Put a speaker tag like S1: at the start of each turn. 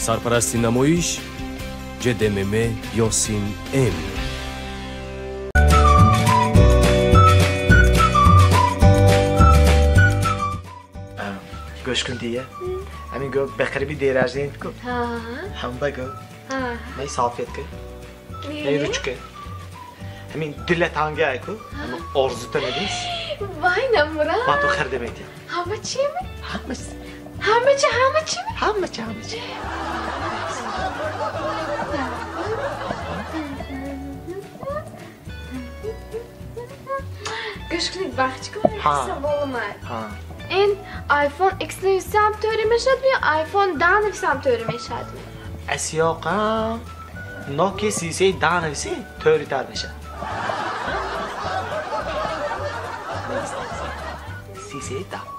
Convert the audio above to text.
S1: Сарпарасти намоиш ҶДММ Ёсин М.
S2: Гӯш кун дия. Ҳамин гӯ ба қариби день рождения ку. Ҳамба гӯ. Най салфетка. Най ручка. Ҳамин дила танга ку. Ҳамин орзута медис.
S3: Вай намура.
S2: Ман ту харида метиям.
S3: Ҳама чи?
S2: Ҳама.
S3: Ҳама чи, ҳама чи?
S2: Ҳама чи, ҳама чи.
S3: Гӯш кунед, бахчи ку, саволам ай. Ин iPhone X нависам тӯри мешавад ё iPhone 10 нависам тӯри мешавад?
S2: Асиёқам Nokia 33 10 нависи тӯритар мешавад. 33 10.